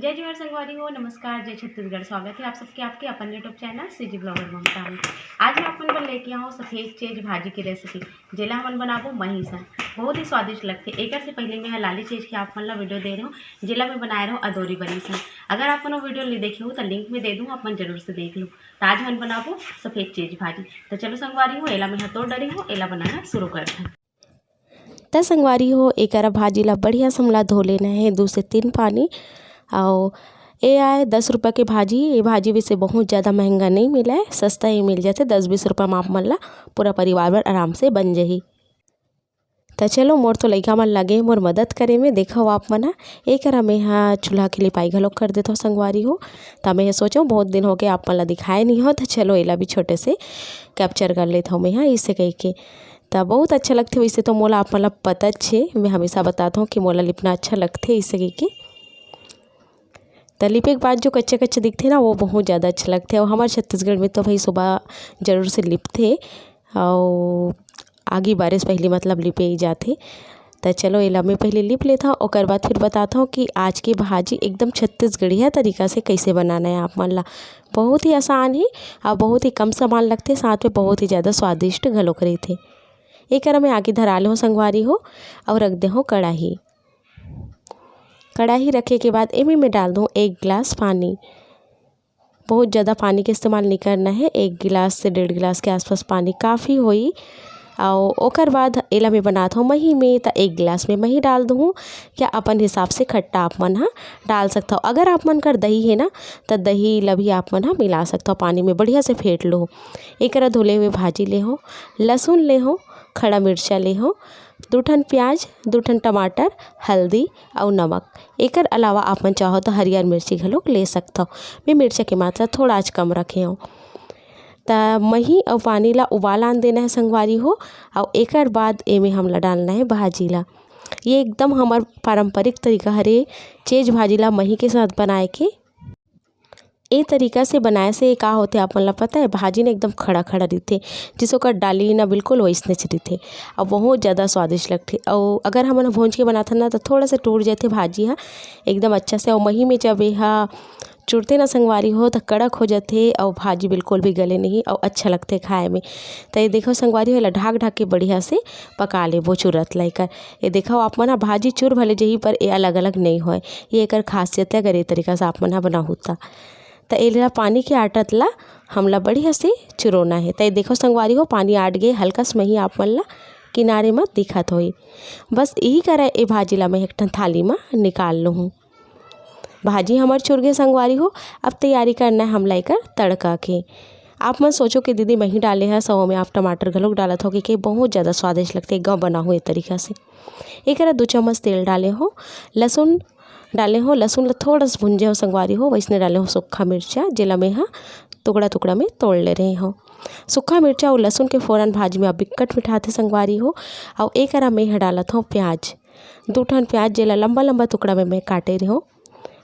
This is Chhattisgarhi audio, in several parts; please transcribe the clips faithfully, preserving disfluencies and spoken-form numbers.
जय जोहार संगवारी हो, नमस्कार, जय छत्तीसगढ़। स्वागत है आप सबके आपके अपन YouTube चैनल सीजी ब्लॉगर ममता में। आज मैं अपन बर लेके आऊँ सफेद चेज भाजी की रेसिपी, जेला हमन बनाबो मही सन। बहुत ही स्वादिष्ट लगथे। एकर से पहले मैं ह लाली चेज के आप मन ला वीडियो दे रहे हूँ, जेला मैं बनाए रहूँ अदौरी बरी सन। अगर आप मन वो वीडियो नहीं देखे हो तो लिंक में दे दूँ, आप मन जरूर से देख लो। तो आज हमन बनाबो सफेद चेज भाजी। तो चलो संगवारी हो, एला मैं ह तोड़ डरी हूँ, एला बनाना शुरू करते हैं। त संगवारी हो, एकरा भाजी ला बढ़िया से हमला धो लेना है दू से तीन पानी। अउ ए आय दस रुपया के भाजी। ये भाजी वैसे बहुत ज़्यादा महंगा नहीं मिला है, सस्ता ही मिल जाथे। दस बीस रुपया में आप मन ला पूरा परिवार बर आराम से बन जाही। त चलो, मोर तो लइका मन लगे मोर मदद करे में। देखो आप मन ह, एकरा में हा चूल्हा के लिपाई घलोक कर देथव संगवारी हो। त मैं ह सोचो बहुत दिन हो गए आप मन ला दिखाए नहीं हो, त चलो एला भी छोटे से कैप्चर कर लेथव मैं हा, इसे कह के। त बहुत अच्छा लगथे। वैसे तो मोला आप मन ला पता छे, मैं हमेशा बताता हूँ कि मोला लिपना अच्छा लगथे, इसे कह के। त लिपे के बाद जो कच्चा कच्चा दिखथे ना, वो बहुत ज़्यादा अच्छा लगथे। और हमारे छत्तीसगढ़ में तो भाई सुबह जरूर से लिपथे, और आगी बारिश पहले मतलब लिपे ही जाथे। त चलो एला मैं पहले लिप लेता हूँ, ओकर बाद फिर बताता हूँ कि आज की भाजी एकदम छत्तीसगढ़िया तरीका से कैसे बनाना है आप मन ला। बहुत ही आसान है और बहुत ही कम सामान लगथे, साथ में बहुत ही ज़्यादा स्वादिष्ट घलोक रहिथे। एकर मैं आगे धरा ले हूँ संगवारी हो, और रख दे हूँ कढ़ाही। कढ़ाही रखे के बाद एमे मैं डाल दूँ एक गिलास पानी। बहुत ज़्यादा पानी के इस्तेमाल नहीं करना है, एक गिलास से डेढ़ गिलास के आसपास पानी काफ़ी होई। और ओकर बाद एला मैं बनात हूँ मही में, त एक गिलास में मही डाल दूँ, या अपन हिसाब से खट्टा आप मन ह डाल सकथव। अगर आप मन कर दही है ना, त दही ला भी आप मन ह मिला सकथव। पानी में बढ़िया से फेंट लो। एकरा धुले हुए भाजी ले हो, लहसुन ले हो, खड़ा मिर्चा ले हो, दू ठन प्याज, दू ठन टमाटर, हल्दी अउ नमक। एकर अलावा आप मन चाहो तो हरियर मिर्ची घलोक ले सकथव। मैं मिर्चा के मात्रा थोड़ा आज कम रखे हूँ। त मही अउ पानी ला उबाल आन देना है संगवारी हो, अउ एकर बाद एमे हमला डालना है भाजी ला। ये एकदम हमर पारंपरिक तरीका हरे चेज भाजी ला मही के साथ बनाए के। ए तरीका से बनाए से का होथे आप मन ला पता है, भाजी ना एकदम खड़ा खड़ा रहिथे, जैसे ओकर डाली ना बिल्कुल वैसने च रहिथे, और बहुत ज़्यादा स्वादिष्ट लगथे। और अगर हमन भूंज के बनाथन ना तो थोड़ा सा टूट जाथे भाजी हा एकदम अच्छा से। और मही में जब एहा चुरथे ना संगवारी हो, त कड़क हो जाथे और भाजी बिल्कुल भी गले नहीं और अच्छा लगथे खाए में। त ये देखो संगवारी हो, एला ढाक ढाक के बढ़िया से पका लेबो चुरत ला एकर। ये देखो आप मन ह, भाजी चुर भले जही पर ये अलग अलग नहीं होय, ये एकर खासियत है। अगर ये तरीका से आप मन ह बनाहू त, त एला पानी के आटत ला हमला बढ़िया से चुरोना है। त ये देखो संगवारी हो, पानी आट गए, हल्का से मही आप मन ला किनारे म दिखत होही। बस यही करा ए भाजी ला मैं एक ठन थाली म निकाल लूँ। भाजी हमर चुर गे संगवारी हो। अब तैयारी करना है हमला एकर तड़का के। आप मन सोचो कि दीदी मही डाले हस, ओमे आप टमाटर घलोक डालत हो कि, कि बहुत ज़्यादा स्वादिष्ट लगथे, गाँव बना हुए तरीका से। एकरा दू चम्मच तेल डाले हो, लहसुन डाले हो, लहसुन ला थोड़ा सा भुंजे हो संगवारी हो, वैसने डाले हो सूखा मिर्चा, जेला मैं हा टुकड़ा टुकड़ा में तोड़ ले रहे हो। सूखा मिर्चा और लहसुन के फोरन भाजी में बिक्कट मिठाथे संगवारी हो। और एकरा मैं हा डालत हो प्याज, दू ठन प्याज जेला लंबा लंबा टुकड़ा में मैं काटे रहे हो।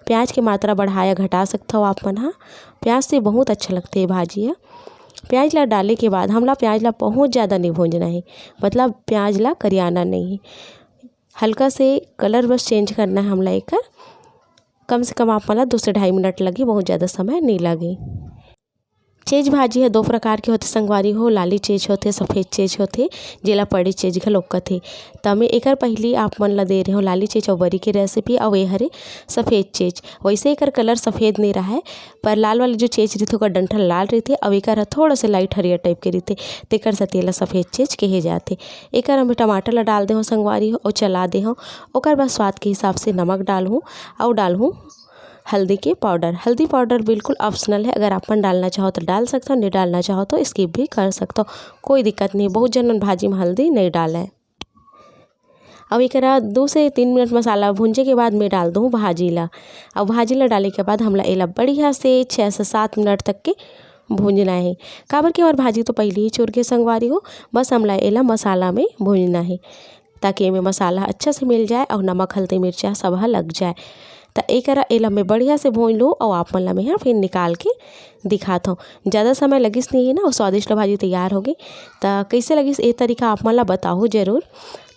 प्याज के मात्रा बढ़ाया घटा सकथव आप मन हा। प्याज से बहुत अच्छा लगथे ये भाजी हा। प्याज ला डाले के बाद हमला प्याज ला बहुत ज़्यादा नहीं भूंजना है, मतलब प्याज ला करियाना नहीं है, हल्का से कलर बस चेंज करना है हमला एकर। कम से कम आप मन ला दो से ढाई मिनट लगी, बहुत ज़्यादा समय नहीं लगे। चेज भाजी है दो प्रकार के होथे संगवारी हो, लाली चेज होथे, सफेद चेज होथे, जेला पड़ी चेज घलोक कथे। त मैं एकर पहली आप मन ला दे रहे हो लाली चेज अउ बरी के रेसिपी, अउ ये हरे सफेद चेज। वैसे एकर कलर सफेद नहीं रहा है, पर लाल वाली जो चेज रहिथे ओकर डंठल लाल रहिथे, अउ एकर ह थोड़ा से लाइट हरियर टाइप के रहिथे, तेकर सेती एला सफेद चेज कहे जाथे। एकर में टमाटर ला डाल दे हो संगवारी हो, अउ चला दे हो। ओकर बाद स्वाद के हिसाब से नमक डालहूँ, अउ डालहूँ हल्दी के पाउडर। हल्दी पाउडर बिल्कुल ऑप्शनल है, अगर आप मन डालना चाहो तो डाल सकते हो, नहीं डालना चाहो तो स्किप भी कर सकते हो, कोई दिक्कत नहीं। बहुत जन मन भाजी में हल्दी नहीं डाले। अब एकरा दो से तीन मिनट मसाला भूंजे के बाद मैं डाल दूँ भाजी ला। अब भाजी ला डाले के बाद हमला एला बढ़िया से छः से सात मिनट तक के भूंजना है, काबर कि हमार भाजी तो पहले ही चुर के संगवारी हो, बस हमला एला मसाला में भूंजना है। ताकि एमे मसाला अच्छा से मिल जाए और नमक, हल्दी, मिर्चा सब ह लग जाए। त ए करा एला मैं बढ़िया से भून लूँ और आप मन ला मैं ह फिर निकाल के दिखात हूँ। ज़्यादा समय लगिस नहीं है ना, वो स्वादिष्ट भाजी तैयार होगे। त कैसे लगिस ए तरीका आप मन ला बताहू जरूर।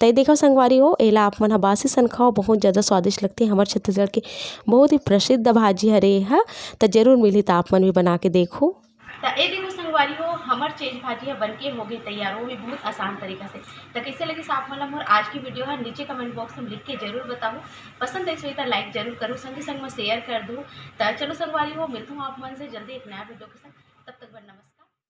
त ये देखो संगवारी हो, एला आप मन ह बासी सन खाओ, बहुत ज़्यादा स्वादिष्ट लगथे। हमर छत्तीसगढ़ के बहुत ही प्रसिद्ध भाजी हरे ह, त जरूर मिलही त आप मन भी बना के देखो। त ए देखो संगवारी हो, हमर चेज भाजी ह बन के हो गए तैयार, वो भी बहुत आसान तरीका से। त कैसे लगिस आप मन ला मोर आज की वीडियो ह नीचे कमेंट बॉक्स में लिख के जरूर बताहू। पसंद आइस होही त लाइक जरूर करू, संगे संग में शेयर कर दू। त चलो संगवारी हो, मिलत हूँ आप मन से जल्दी एक नया वीडियो के साथ।